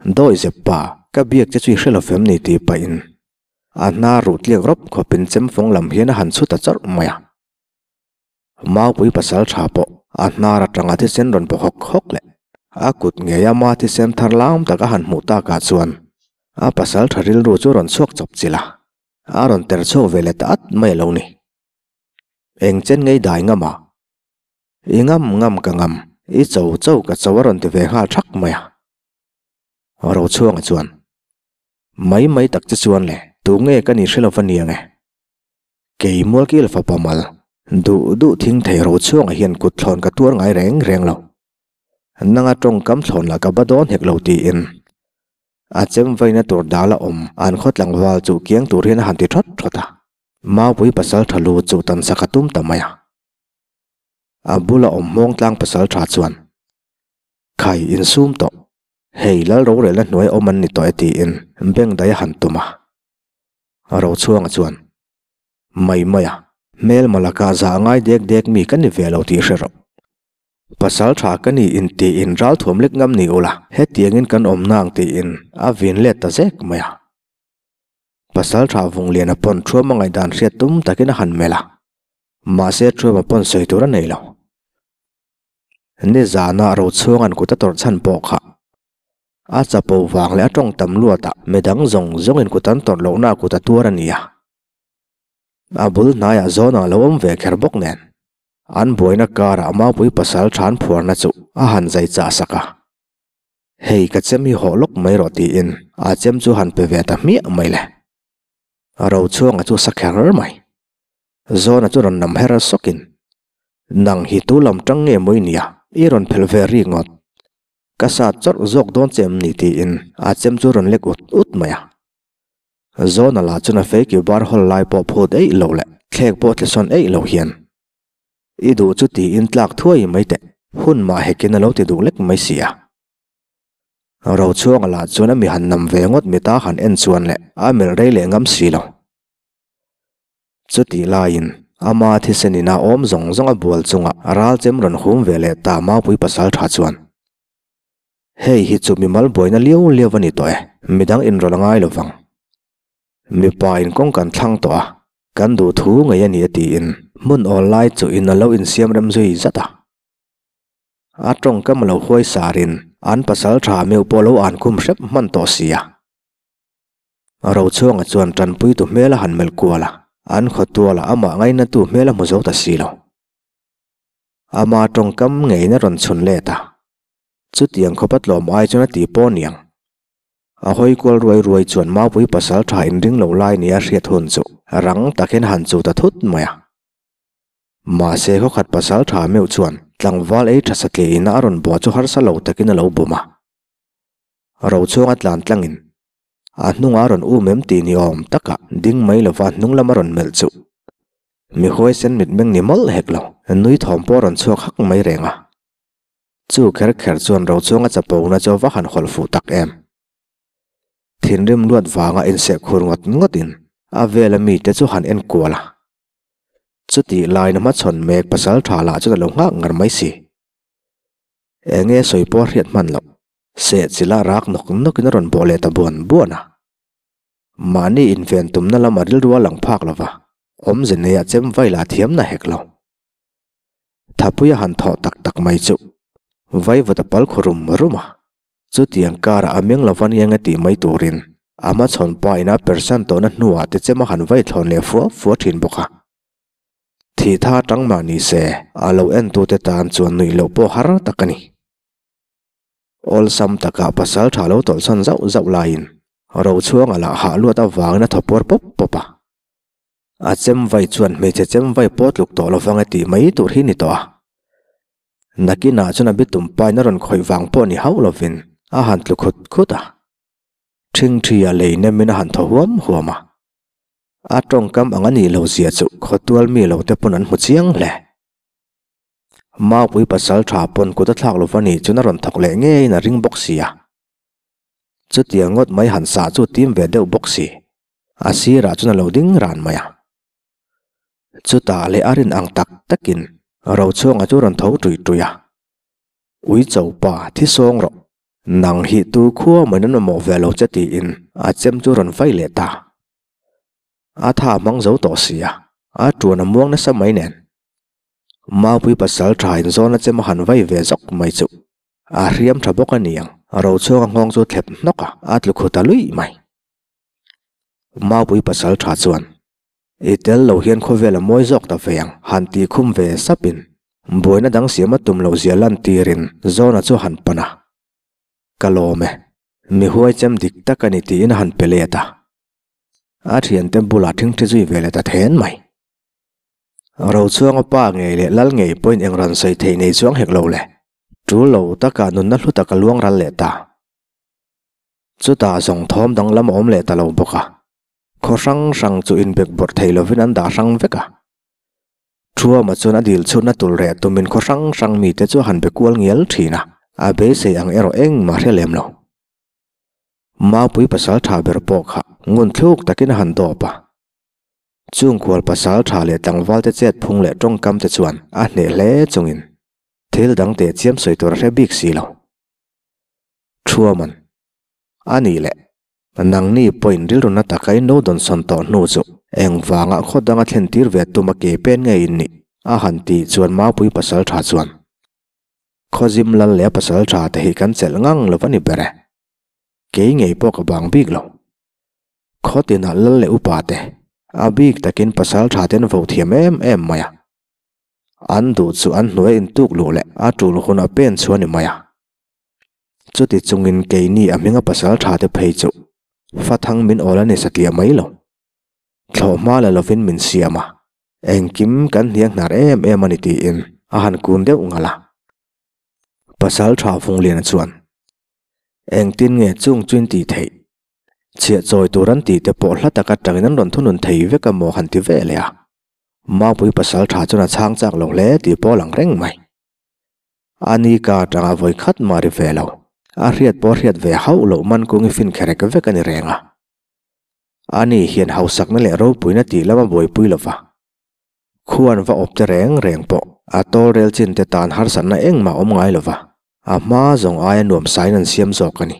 Dawi zep pa, ka biak che chu i hre lo fem ni tih pahin a hnar ruh tliak rawp khawpin chemfawng lam hian a han chhu ta chawrh mai a. Maupui pasal tha pawh a hnar atanga thisen rawn paw hawk hawk leh a kut ngei a ma thisen thar lam tak a han hmuh takah chuan a pasal tha rilru chu rawn chhuak chawp chilh a, a rawn ter chhuak ve leh ta at mai a lo ni. Eng chen ngei dai ngam a? I ngam ngam ka ngam, i cho cho ka cho a rawn ti ve nghal thak mai a. Rochhuanga chuan, Mai mai tak che chuan le, tu nge ka ni hre lo va nia nge? Kei Mualkil fapa mal, duh duh thing thei Rochhuanga hian kut thlawn ka tuar ngai reng reng lo. Nanga tawngkam thlawn lah ka ba dawn hek lo tiin a chem vaina tur dal a awm an khaw tlangval chu kiang tur hian a han ti thawt thawt a. Maupui pasal tha lu chu tan sak a tum ta mai a. A bula awm hmawng tlang pasal tha chuan, Khai insum tawh, hei lal rorelna hnuai awm an ni tawh e tiin beng dai a han tum a. Rochhuanga chuan, Mai mai a, hmelma laka za ngai dek dek mi ka ni ve lo tih hre rawh. Pasal tha ka ni in tiin ral thuam lek ngam ni ula, hetiangin kan awm nang tiin a vin let ta zek mai a. Pasal tha Vungliana pawn thuam a ngaihdan hriat tum takin a han melh a, mahse thuam a pawn sawi tur a nei lo. Nizana Rochhuanga'n kut a tawrh chhan pawh kha a chapo vang leh a tawng tam luatah midang zawng zawngin kut an tawrh lohna a kut a tuar a ni a. A bul hnaiah zawn ang lo awm ve kher bawk nen an buaina karah Maupui pasal than phuarna chu a han zai chah sak a. Hei ka chem hi hawh lawk mai rawh tiin a chem chu han pe ve ta hmiah mai le. Rochhuanga chu sa kher mai. Zawna chu rawn nam her sawkin, Nang hi tu lam tang nge mawi nia? I rawn phelh ve rik ngawt. Ka sat chawrh zawk dawn che em ni tiin a chem chu rawn lek ut ut mai a. Zawna lah chuan a fei kiu bar hawl lai pawh phut eih lo leh thlek pawh tlesawn eih lo hian I duh chu tiin tlak thuai mai teh hun mah hekin a lo ti duh lek mai si a. Rochhuanga lah chuan a mi han nam ve ngawt mita han en chuan leh a melh rei leh ngam si lo. Chutih laiin ama thisen ina awm zawng zawng a bual chunga ral chem rawn hum ve leh ta Maupui pasal tha chuan, Hei hi chu mimal buaina liau liau a ni tawh e, midang inrawlh a ngai lo vang. Mipa in kawng kan thlang tawh a, kan duh thu ngei a ni a tiin hmun awl lai chu in a lo insiam rem zui zat a. A tawngkam a lo huai sarin an pasal tha meuh pawh lo an khum hrep hman tawh si a. Rochhuanga chuan tanpuitu hmel a han melh kual a, an khawtuala amah ngainatu hmel a hmu zo ta si lo. Ama tawngkam ngeiin a rawn chhun let a, chutiang khawpa tlawm ai chuan a ti pawh niang. A hawi kual ruai ruai chuan Maupui pasal tha inring lo lai nia hriat hun chu rang takin a han chu ta thut mai a. Mahse khawkhat pasal tha meuh chuan tlangval ei tha satliah ina a rawn buah chu harsa lo takin a lo bum a. Rochhuanga tlan tlangin A hnungah a rawn um em tih ni awm takah ding mai lova hnung lam a rawn melh chuh. Mi huaisen mitmeng ni mawlh hek lo, nui thawm pawh a rawn chhuak hak mai reng a. Chu kher kher chuan Rochunga chapona chu a va han hawlh fuh tak em. Thinrim luat vanga inseh khur ngawt ngawtin a vela mite chu han en kual a. Chutih lain a hmachhawn mek pasal tha lah chuan a lo nghak ngar mai si. Enge sawi pawh a hriat hman loh. Seh chila rak nawk nawkin a rawn bawh leh ta buan buan a. Mahni inven tumna lama rilru a lang phak lo va, awmze neia chem vai lah thiam na hek lo. Thapui a han thawh tak tak mai chu vaivut a pal khu rum rum a. Chutiang karah a meng lova nia nge tih mai turin a hmachhawn pa ina persan tawhna hnuah te chem a han vai thlawn leh fua fua thin bawk a. Thih tha tang mah ni se, a lo entute tan chuan nuih loh pawh har tak a ni. Awlsam takah pasal tha lo tawlhsawn zauh zauh laiin Rochhuanga lah hah luat avangin a thaw puar pawp pawp a. A chem vai chuan hmeichhe chem vai pawh tluk tawh lovang e tih mai tur hi ni tawh a. Nakinah chuan a bitum pain a rawn khawih vang pawh ni hauh lovin a han tlu khut khut a. Ṭhingṭhi a lei nemin a han thaw huam huam a. A tawngkam ang a nih lo zia chu khawtual mi lo te pawn an hmu chiang hle. Maupui pasal tha pawn kut a thlak lova nih chuan a rawn thawk leh ngeiin a ring bawk si a. Chutiang ngawt mai han sah chu tim ve deuh bawk si. A sirah chuan a lo ding ran mai a. Chutah leh a rin ang tak takin Rochhuanga chu a rawn tho ṭuih ṭuih a. Ui cho pa thi sawng rawh. Nang hi tu khua mai nan mamawh ve lo che tiin a chem chu rawn vai leh ta. A tha hmang zo tawh si a, a tuan a muang nasa mai nen. Maupui pasal tha in zawn a chem a han vai ve zawk mai chu a hriam tha bawk a niang, Rochhuanga nghawng chu thlep hnawk a, a tlu khu ta luih mai. Maupui pasal tha chuan I tel lo hian khawvel a mawi zawk ta ve ang, han tih khum ve sapin buaina dang siam a tum loh zia lantirin Zawna chu a han pan a. Ka lawm e, mi huai chem dik tak a ni tiin a han pe let a. A thiante bulah thingthi zui ve leh ta then mai. Rochhuanga pa ngei leh lal ngei pawhin eng rawn sawi theih nei chuang hek lo le, tul lo takah nunna hlu tak a luang ral leh ta. Chutah zawng thawm danglam a awm leh ta lo bawk a. Khaw hrang hrang chu inbek bawrh thei lovin an dah hrang vek a. Thuama chuan a dil chhutna tul reh tumin khaw hrang hrang mite chu a han be kual ngial thin a, a beisei ang erawh engmah hre lem lo. Maupui pasal tha ber pawh kha ngun thluk takin a han dawp a. Chung kual pasal tha leh tlangvalte chet phung leh tawngkam te chuan a hneh hle chungin thil dang teh chiam sawi tur a hre bik si lo. Thuaman, A nih leh, Nangni pawhin rilru na taka in lo dawnsawn tawh hnu chu engvanga khaw danga thlen tir ve tuma ke pen nge in nih? a han tih chuan Maupui pasal tha chuan Khawzim lal leh a pasal tha te hi kan chelh ngang lo va ni ber e. Kei ngei pawh ka bang bik lo. Khaw tinah lal leh upa te a bik takin pasal tha te an vo thiam em em mai a. An duh chu an hnuai intuk luh leh a tul hunah pen chu a ni mai a. Chuti chungin keini a hminga pasal tha te phei chu Fathang min awl a ni satliah mai lo. Thlawh hma la lovin min siam a, engkim kan hniang hnar em em a ni tiin a han kun deuh ngalh a. Pasalṭha Vungliana chuan, Engtin nge chung chu in tih theih? Chhiah chawi tur an tih te pawh hla taka tangin an rawn thunun thei vek a maw han ti ve leh a. Maupui pasalṭha chuan a chhang chak lo hle tih pawh a lang reng mai. A ni ka atanga vawi khat mah ri ve lo. A hriat pawh a hriat ve hauh loh man kung i fin kherek vek a ni reng a. A ni hian hausakna leh ropuina tih lama buaipui lo va. Khuan va awp te reng reng pawh a tawlrel chin te tan harsatna engmah awm ngai lo va, a hma zawng aia nuam sain an siam zawk a ni.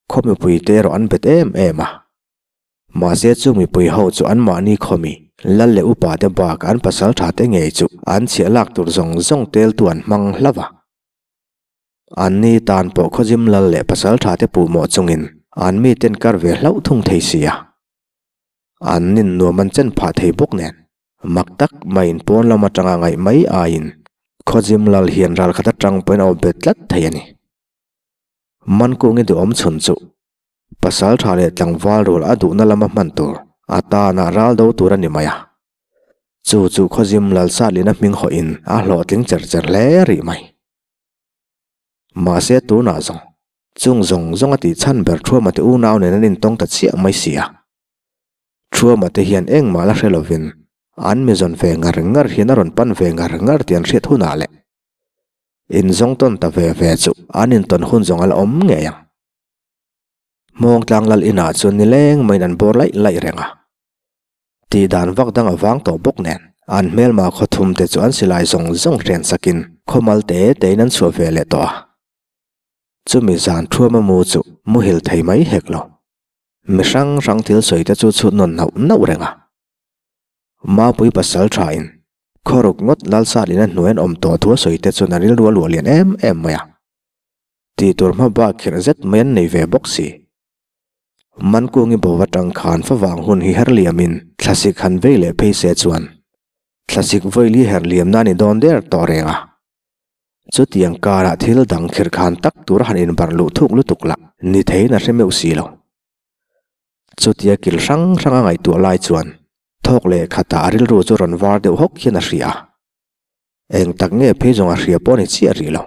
Khaw mipui te erawh an bet em em a. Mahse chu mipui ho chu anmahni khawmi, lal leh upa te bak an pasal tha te ngei chu an chhiah lak tur zawng zawng teltu an hmang hlauh a. Anni tan pawh khawzim lal leh pasal tha te puhmawh chungin an miten kar ve hlauh thung thei si a. An nin nuam an chen phah thei bawk nen. Mak tak maiin pawn lam atanga ngaih mai aiin khawzim lal hian ralkhat atang pawhin a awp bet tlat thei a ni. Mankung i duhawm chhun chu pasal tha leh tlangval rual a duhna lama hman tur a tanah ral do tur a ni mai a. Chu chu Khawzim Lalsatlina hming hawhin a hlawhtling cher cher hle rih mai. Mahse tunah zawng, chung zawng zawng a tih chhan ber Thuama te unau nen an intawng ta chiah mai si a. Thuama te hian engmah la hre lovin an mizawn ve ngar ngar hian a rawn pan ve ngar ngar tih an hriat hunah leh Inzawng tawn ta ve ve chu an intawn hun zawng a la awm ngei ang. Hmawngtlang lal inah chuan nileng maiin an bawr laih laih reng a. Tih dan vak dang a vang tawh bawk nen an hmelma khaw thum te chu an silai zawng zawng hrian sakin khawmal te tein an chhuah ve leh tawh a. Chumi zan thuama mu chu muhil thei mai hek lo. Mi hrang hrang thil sawi te chu chhut nawn nauh nauh reng a. Mapui pasal thain khawruk ngawt Lalsatlin a hnuai an awm tawh thu a sawi te chuan a rilru a luah lian em em mai a. Tih tur hma bak kherh zet mai an nei ve bawk si. Mankungi bo atang khan favang hun hi her liamin thlasik han vei leh phei se chuan thlasik vawili her liam na a ni dawn der tawh reng a. Chutiang karah thil dang khirh khan tak tur a han inbarh luh thuk lutuk lah ni theiin a hre meuh si lo. Chutia kil hrang hrang a ngaihtuah lai chuan thawk leh khatah a rilru chu rawn var deuh hawk hian a hria a. Eng tak nge phei zawng a hria pawh a ni chiah rih lo.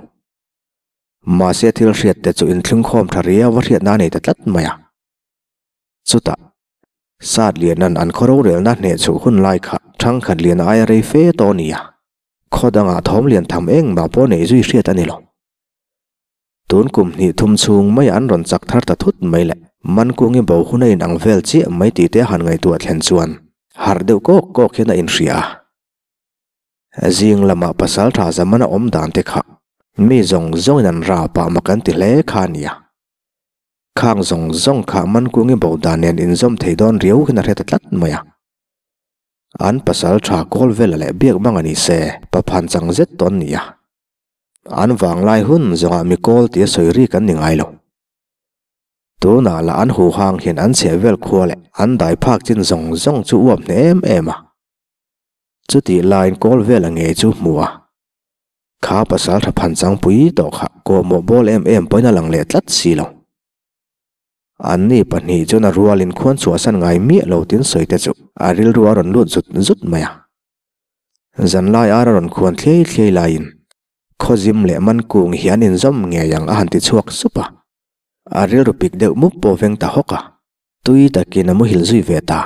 Mahse thil hriat te chu inthlungkhawm tha riau a hriatna a nei ta tlat mai a. Chutah, Sat Lianan an khaw rorelna hneh chhuh hun lai kha Thangkhat Liana aia rei fe tawh a ni a. Khaw dangah thawm lian tham engmah pawh nei zui hriat a ni lo. Tun kum hnih thum chhung mai an rawn chak thar ta thut mai le. Mankungi bo hun a inang vel chiah mai tih te a han ngaihtuah thlen chuan harh deuh kawk kawk hian a inhria a. Zing lamah pasal tha zaman a awm dan te kha mi zawng zawngin an rap ah mak an ti hle kha a nia. Khang zawng zawng kha Mankungi bo dan nen inzawm thei dawn riau hian a hre ta tlat mai a. An pasal tha kawl vela leh biak bang a ni se paphan chang zet tawn nia. An vanglai hun zawngah mi kawl tia sawi ri kan ni ngai lo. Tunah lah an huhang hian an chheh vel khua leh an dai phak chin zawng zawng chu uap hneh em em a. Chutih laiin kawl vela ngei chu hmu a. Kha pasal tha phan changpui tawh kha kawhmawh bawl em em pawhin a lang leh tlat si lo. Anni pahnih chuan a rualin khuan chhuahsan ngai miah lo tin sawi te chu a rilru a rawn lut zut zut mai a. Zanlai ar a rawn khuan thliai thliai laiin Khawzim leh Mankung hi an inzawm ngei ang a han ti chhuak sup a. A rilru pik deuh mup pawh veng ta hawk a, tui takin a muhil zui ve ta.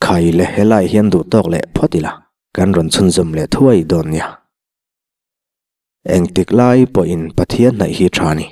Khai le helai hian duh tawk leh phawt ila, kan rawn chhunzawm leh thuai dawn nia. Engtik lai pawhin Pathian hnaih hi tha ni.